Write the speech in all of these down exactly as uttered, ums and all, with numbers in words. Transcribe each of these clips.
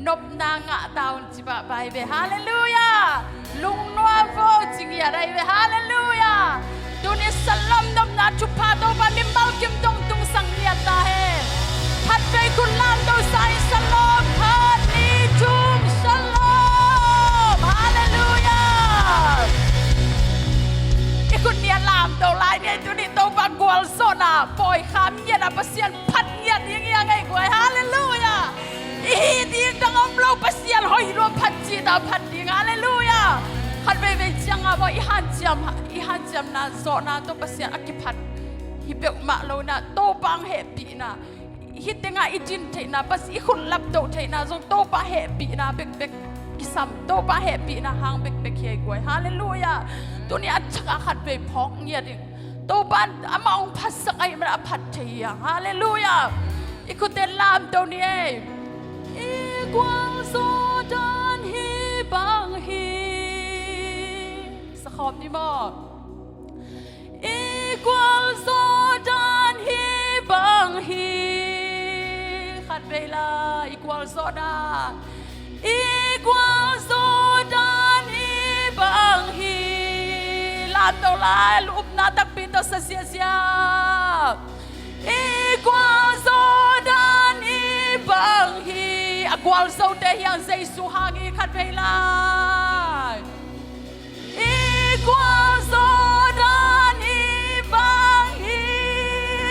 Nopna ngah ta un ci pahpah hi ve. Halleluiah. Lungnuam vo ci ngiat ahi ve. Halleluiah. Tuni Shalom nopna thupha Topa mimal kim dong tungsak ngiat ta hen. Khatvei khut lamto sa in Shalom. Khat, nih, thum, Shalom. Halleluiah. I khut nih a lamto lai ni ei. Tuni Topa gualzawhna pawi kham ngiat a Pasian phat ngiat ding hi hang ei guai. Halleluiah. I hih ding dang om lo, Pasian hoih lua phat cih ta phat ding. Halleluiah. Khat veivei ciang a maw i hanciam, i hanciamna zawhna tawh Pasian a kiphat hi peuhmah lo in ah Topa hong hehpihna, hih tengah i din theihna, Pasian i khut laptoh theihna zong Topa hehpihna bekbek kisam, Topa hehpihna hang bekbek hi ei guai. Halleluiah. Tuni a thak a khat vei phawk ngiat ding. Topa in amah hong phatsak ahih manin a phat thei hi hang. Halleluiah. I khutte lamto ni ei. I gualzawh dan hih bang hi. Sakhawm ni maw? I gualzawh dan hih bang hi. Khat vei la, i gualzawh dan. I gualzawh dan hih bang hi. Lamto lai, upna takpi tawh sa ziahziah. I gualzawh dan hih bang hi. A gualzote hi hang Jesu hang hi. Khat vei lai. I gualzawh dan hih bang hi.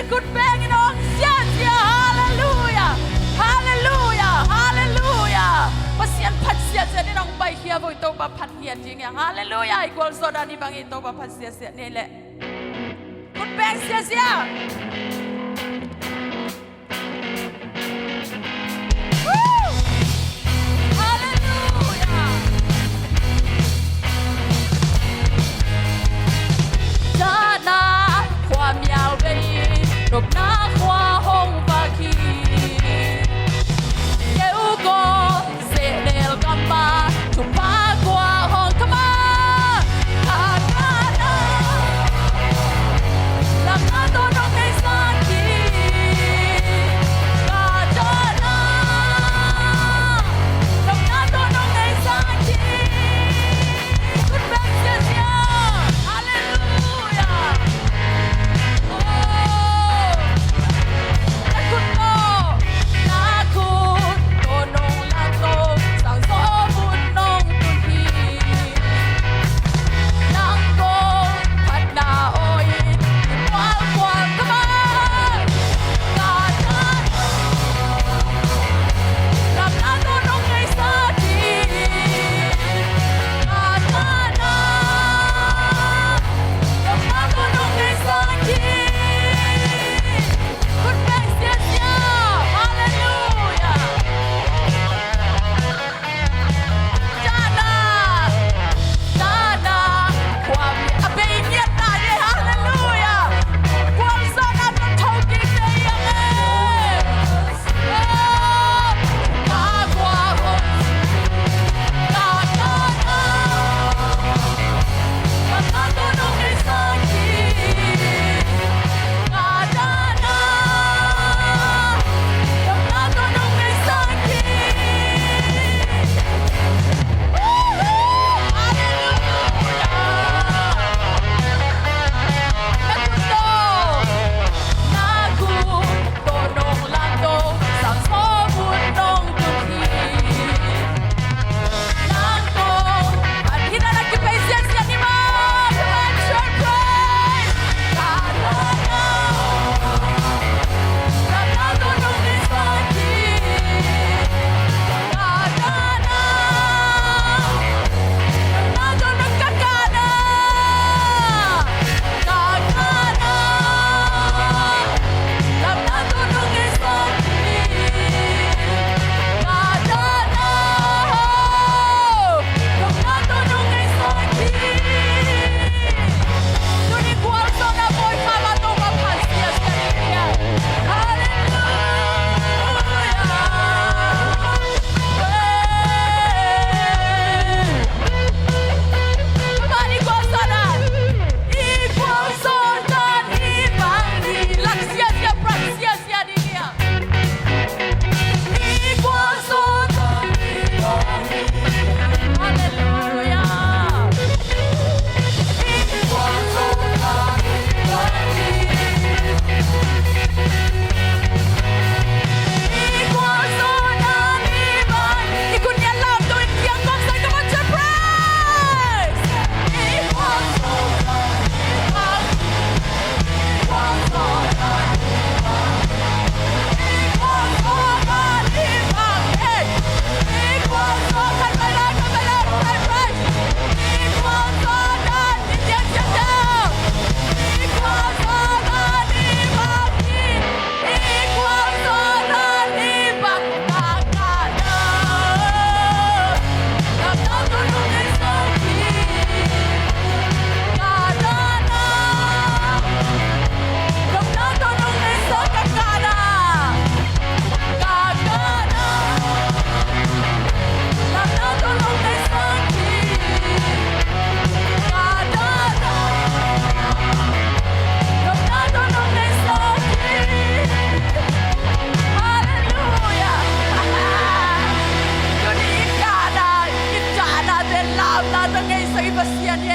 Khut beng in hong ziahziah. Halleluiah. Halleluiah. Halleluiah. Pasian phat ziahziah in hong paikhia vo. Topa phat ngiat ding hi hang. Halleluiah. I gualzawh dan hih bang hi. Topa phat ziahziah ni ei leh. Khut beng ziahziah. Woo! Halleluiah. Dahna khua mial bei, nopna khua hong vak hi. Keu kaw zehnel gamah thupha khua hong, come on. Dahna lamna tawh nong neihsa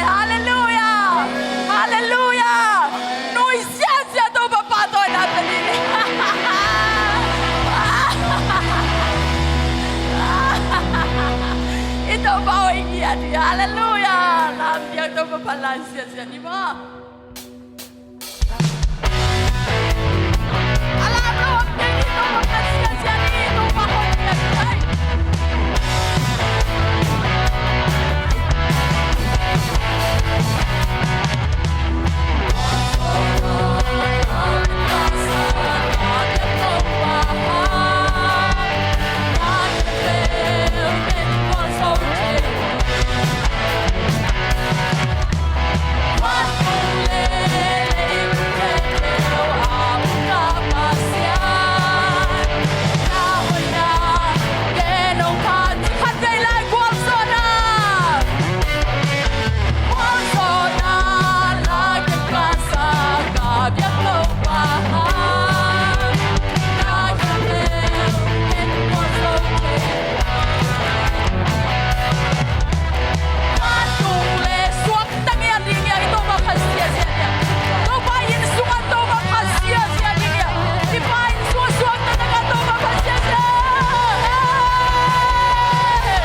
Halleluia! Halleluia! Nuisiasia Topa pahtawina pia ni. I Topa hoih ngiat hi. Halleluia! Lampiang Topa phat lai siasia ni maw. Tangian ding hia, i Topa kha siasia ding hia. Topa inn sungah Topa kha siasia ding hia. I pa inn sungah suakta takah Topa kha siasia. Hey!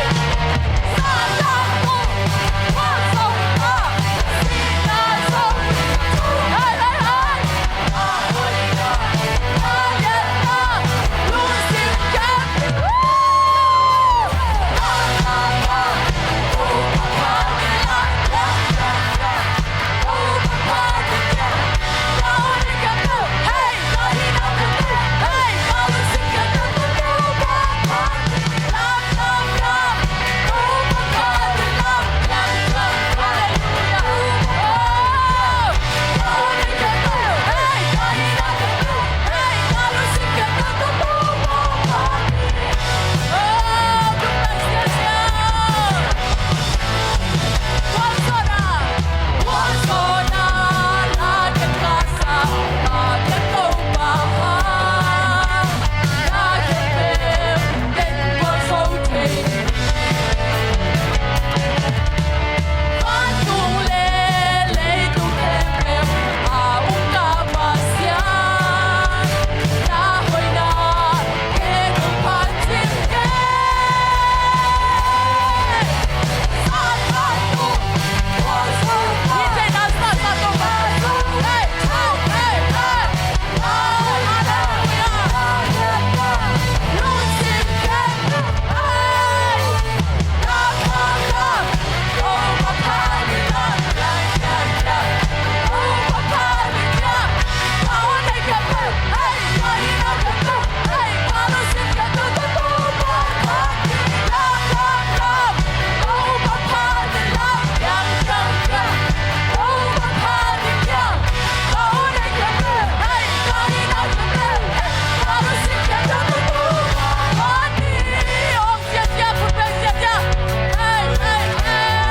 Satan tu, kua sung ah, sina sung. Hey, hey, hey!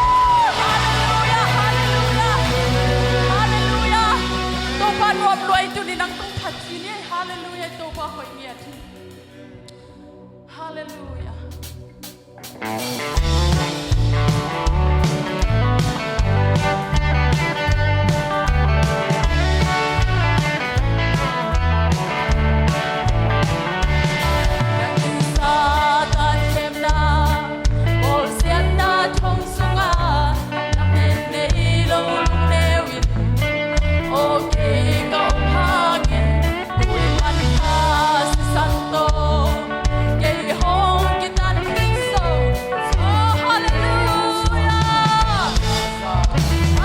Halleluia, halleluia, halleluia. Topa nuam lua i tuni, nang tungphat ci ni. Halleluia, Topa hoih ngiat hi. Halleluia. Satan kemna, bawlsiatna thong sungah lamen nei lo lungneu in, aw kei ka om hangin, kuiman kha sisan tawh kei hong kitan ding zo. Oh, halleluia.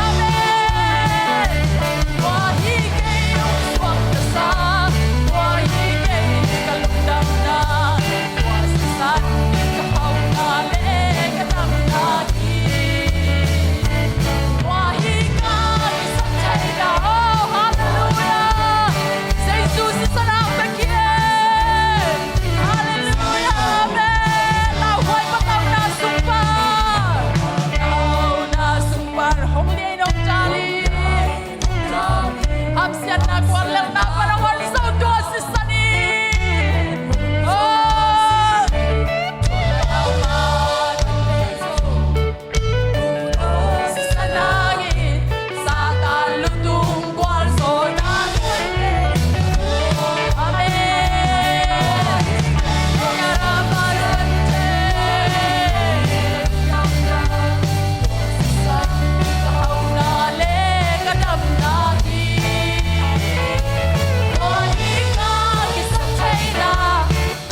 Amen. Tua hi kei hong suaktasak, tua hi kei ka lungdamna, tua sisan in ka hauhna le ka damna hi. Tua hi ka kisap theihna. Oh, halleluia. Jesu sisan a hong pia hi. Halleluia. Amen. Lauhuai, pakauna sung pan, pakauna sung pan hong liai nong jali. Hamsiatna kuan lelhna pan a hong zo tua sisan in. Oh. Sisan hangin Satan lutung gualzawhna. Amen. Ka hauhna le ka damna hi. Tua hi ka kisap theihna,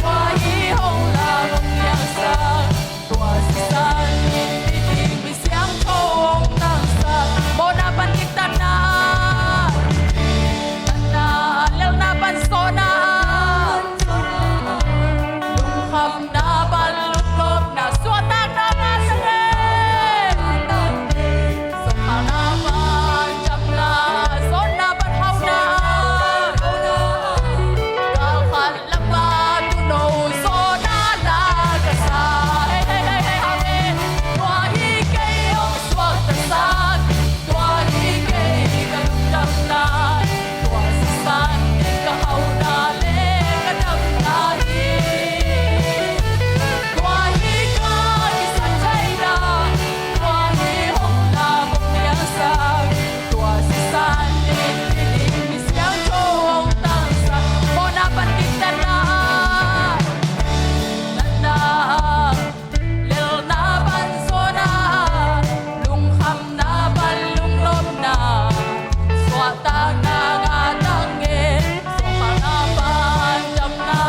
tua hi hong lam hong piangsak, tua sisan in midik misiangtho hong tangsak. Mawhna pan diktatna, tatna, lelhna pan sawhna, lungkhamna pan lunglawmna, suahtakna pan sangei, sawhtakna pan damna, sawhna pan hauhna, galkhat lam ah tuuno zawhna la ka sa. Hei, hei, hei, hei, hei. Tua hi kei hong suaktasak, tua hi kei ka lungdamna, tua sisan in ka hauhna le ka damna hi. Tua hi ka kisap theihna, tua hi hong lam hong piangsak, tua sisan in midik misiangtho hong tangsak. Mawhna pan diktatna, tatna, lelhna pan sawhna, lungkhamna pan lunglawmna, suahtakna ngah tak ngen, sawhtakna pan damna,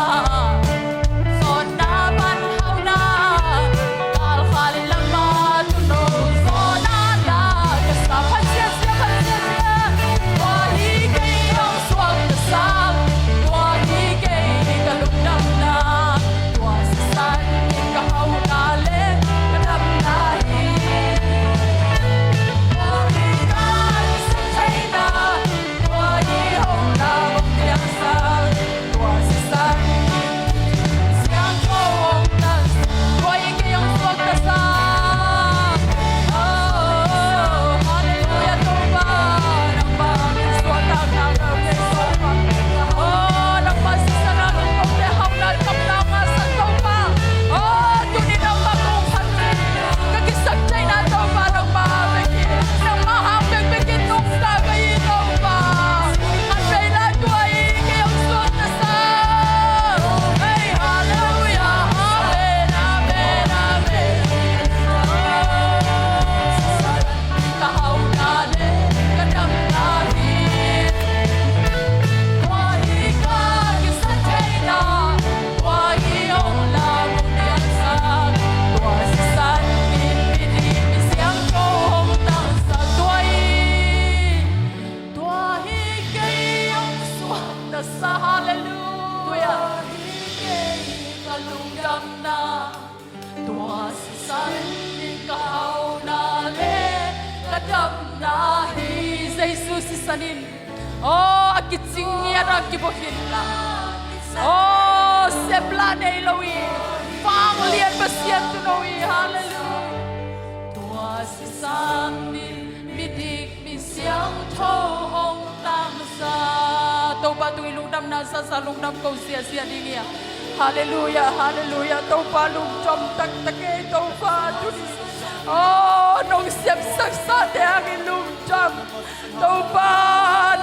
sawhna pan hauhna, galkhat lam ah tuuno zawhna la ka sa. Phat ziahziah, phat ziahziah. Tua hi kei hong suaktasak, tua hi kei ka lungdamna, tua sisan in ka hauhna le ka damna hi. Tua hi ka kisap theihna, tua hi hong lam hong piangsak, tua sisan in siangtho hong tangsak, tua hi kei hong suaktasak. Oh, halleluia, Topa. Nangmah hangin suahtakna ka pia, Topa. Oh, nangmah sisan a lungdamte hauhna damna ngahsak, Topa. Oh, tuni nangmah kong phat in, ka kisap theihna, Topa, nangmah bek hi. Nangmah hang bekbek in nungta ka hi, Topa. Hang vei la, tua hi kei hong suaktasak. Hei, halleluia. Amen, amen, amen. Ka hauhna le ka damna hi. Tua hi ka kisap theihna, tua hi hong lam hong piangsak, tua sisan in midik misiangtho hong tangsak, tua hi, tua hi kei hong suaktasak. Halleluia. Tua hi kei ka lungdamna, tua sisan in ka hauhna le ka damna hi. Jesu sisan in, aw, a kicing ngiat a kibuakhin la, aw, seplah nei lo hi. Vanglian Pasian tuuno hi. Halleluia. Tua sisan in midik misiangtho hong tangsak. Topa tung i lungdamna sasa lungdam ko ziahziah ding hi a. Halleluia, halleluia. Topa, lungdam taktak ei Topa, tuni, aw, nong sepsaksate hangin lungdam. Topa,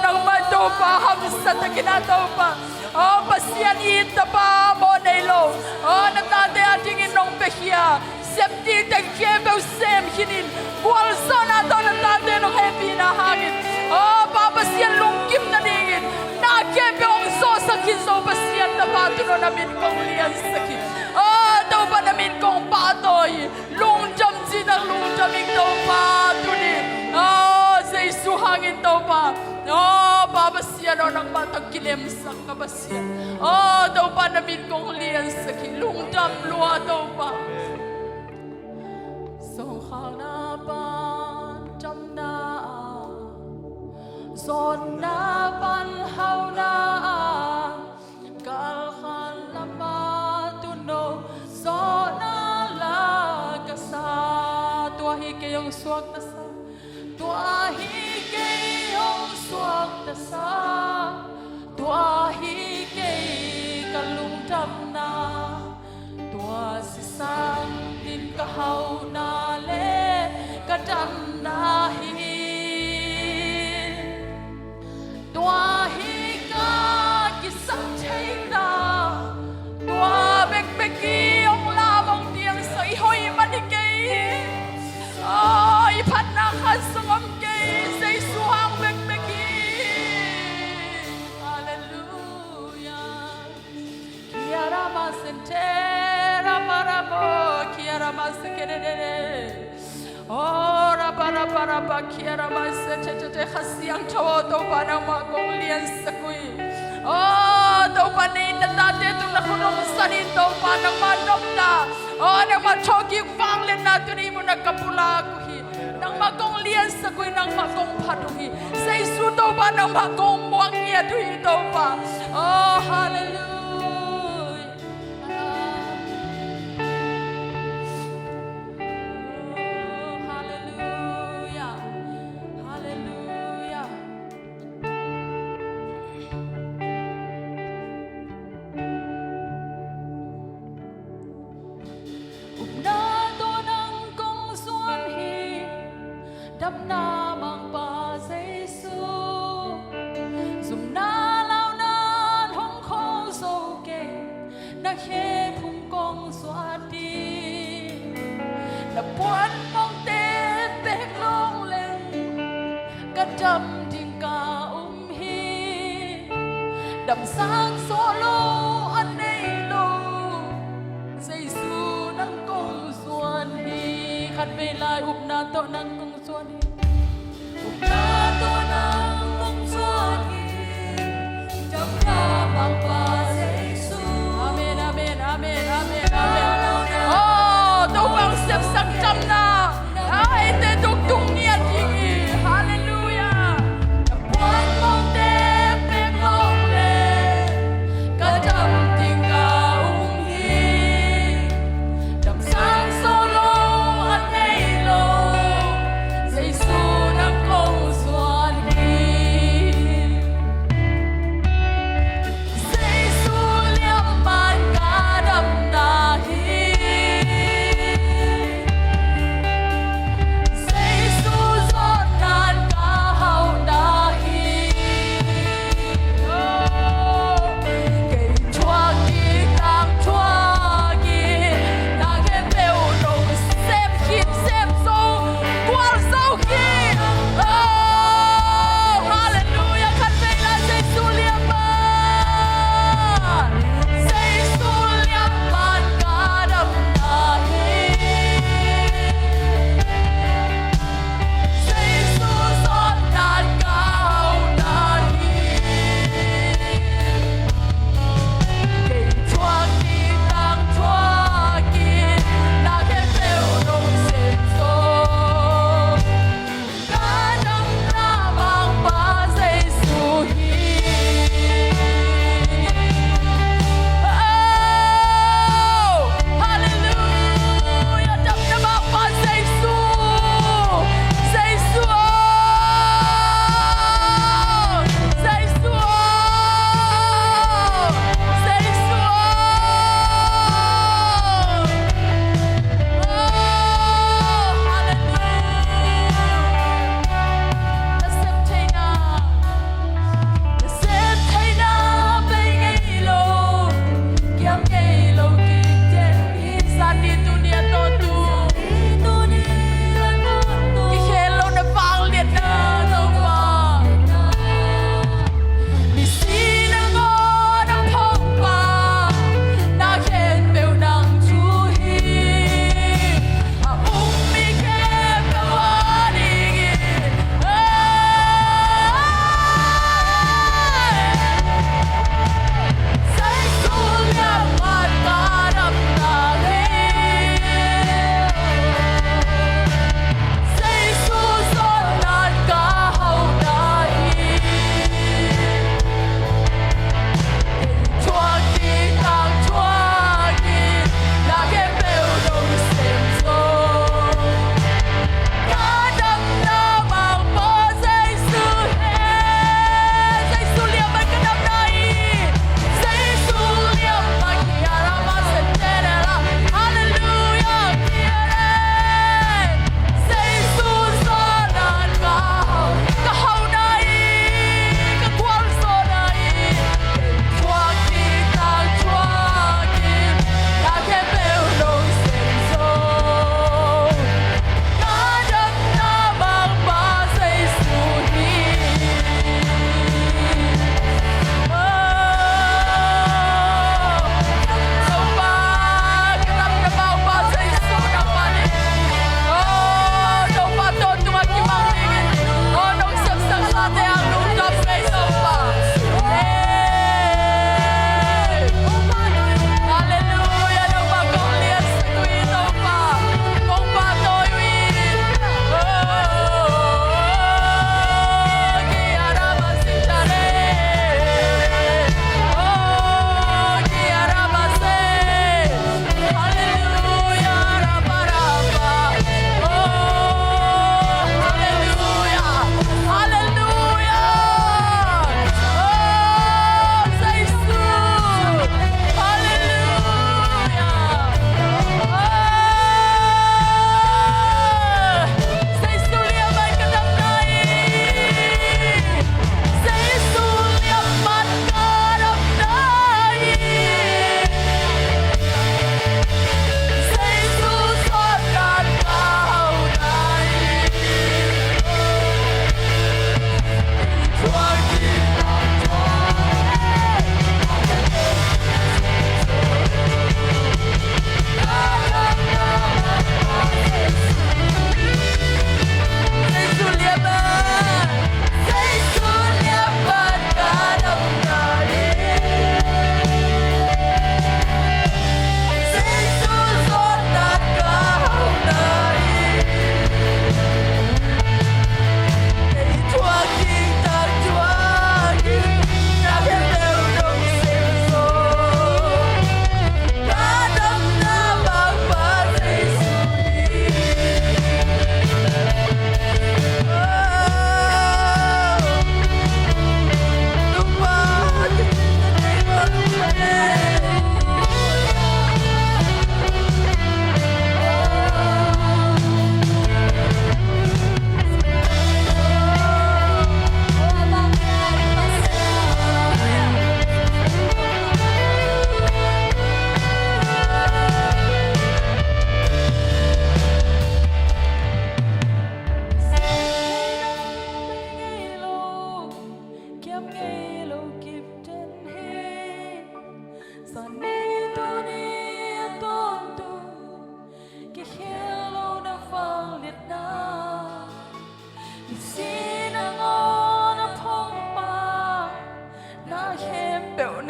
nangmah Topa, hamsa takin ah Topa, aw, Pasian it tapa mawh nei lo, aw, na tate adingin nong piakhia sepding teng khempeuh sem khinin, gualzawhna tawh na tate nong hehpihna hangin, aw, Pa Pasian lungkim nadingin na khempeuh hong zawhsak khin zo Pasian tapa, tuni na min kong liansak hi. Aw, Topa, na min kong pahtawi hi. Lungdam cihtak lungdam ing Topa, tuni, aw, Jesu hangin Topa, aw, Pa Pasian aw, nangmah tawh kilemsak ka Pasian, aw, Topa, na min kong liansak hi. Lungdam lua Topa. Sawngkhalna pan damna ah, zawtna pan hauhna ah, kalkhan lama tuuno zawhna la ka sa. Tua hi kei hong suakta sa, tua hi kei hong suakta sa, tua hi kei ka lungdamna. Tua sisan in ka hauhna le ka damna hi. Tua hi ka kisap theihna. Tua bekbek hi. Hong lam hong piangsak, i hoih man hi kei hi. Aw, i phatna khat zong om kei hi. Jesu hang bekbek hi. Halleluia. Kiarama sente, raparamo, kiarama sekedede. Oh, raparaparapakiarama sente, Kha Siangtho aw, Topa nangmah kong liansak uh hi. Oh, Topa, na it na tate tung na khut hong zanin Topa, nangmah nopna, oh, nangmah thawhkik vangliatna tuni munah ka pulak uh hi. Nangmah kong liansak uh hi, nangmah kong phat uh hi. Jesu Topa, nangmah kong muak ngiat uh hi Topa. Oh, halleluia. Halleluia. Halleluia. Upna tawh nang kong zuan hi, damna mangpa Jesu. Zumna launan hong kho zo kei, na khe phung kong zuan ding. Na puan mongte pek lawng leng, ka dam ding ka um hi. Damsang sawh lo a nei lo, Jesu nang kong zuan hi. Khatvei lai, upna tawh nang kong zuan hi. Upna tawh nang kong zuan hi. Damna mangpa Jesu. Amen, amen, amen, amen, amen. Oh, Topa hong sepsak damna, a eite tung tung ngiat ding hi. Halleluia. Ka puan mongte pek lawng leng, ka dam ding ka um hi. Damsang sawh lo a nei lo, Jesu nang kong zuan hi.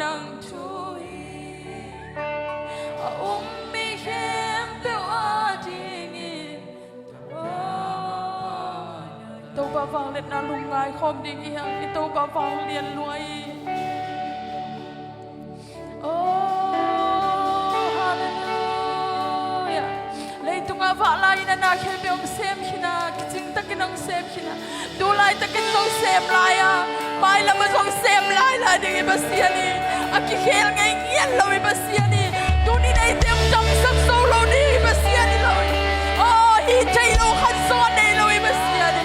Nang thu hi a um mi khempeuh adingin. Topa vangliatna lungngai khawm ding hi hang, i Topa vanglian lua hi. Oh, hallelujah. Leitungah vah lai-in a na khempeuh hong sem khin a, kicing takin hong sem khin a, tu laitakin zong sem lai a, mailam ah zong sem lai lai ding i Pasian hi. A kikhel ngei ngiat lo i Pasian hi. Tuni in eite hong damsak zo lo ding i Pasian hi lo hi. Oh, hih thei lo khat zong a nei lo i Pasian hi.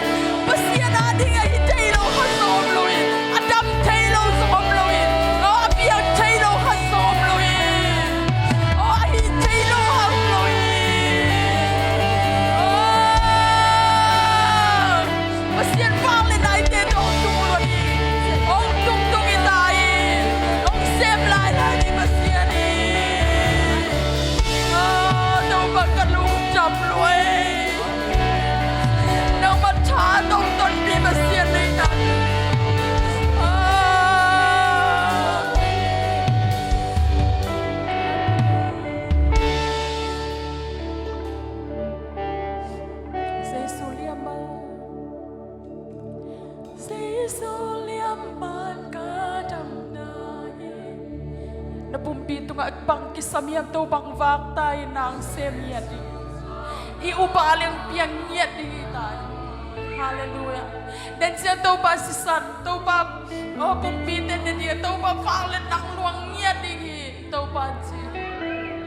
Pasian ading a hih thei lo khat zong om lo hi. A dam thei lo zong om lo hi. Oh, a piang thei lo khat zong om lo hi. Oh, a hih thei lo khat om lo hi. Oh, Pasian vangliatna eite tawh hong tung lo hi. Hong tungtung hi ta hi. Hong sem lai lai ding Pasian hi. Oh, Topa ka lungdam lua hi. Nangmah tha tawh tonpih Pasian nei ta hi. Ah. Jesu liamman, Jesu liamman ka damna hi. Na pumpi tungah bang kisam hiam, Topa hong vak ta in, nang sem ngiat ding. I upa leng piang ngiat ding hi ta hi. Hallelujah. Denciang Topa sisan, Topa, oh, pumpi ten ne ding, Topa vangliatna hong luang ngiat ding hi. Topa ci.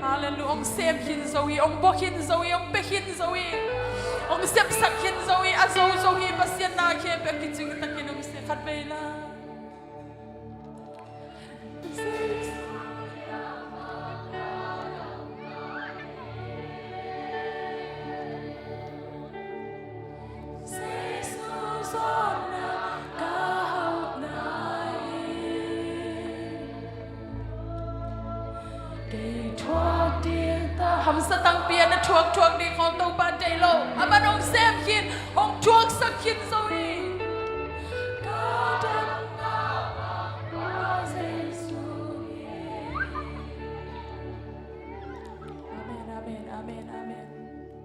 Hallelujah. Hong sem khin zo hi, hong bua khin zo hi, hong pia khin zo hi, hong sepsak khin zo hi, a zo zo hi. Pasian na khempeuh kicing takin hong sem khat vei la. Jesu zawhna ka hauhna hi. Kei thuak ding ta, hamsa tangpi a na thuak thuak ding khawng Topa deih lo. Aman hong sem khin, hong thuaksak khin zo hi.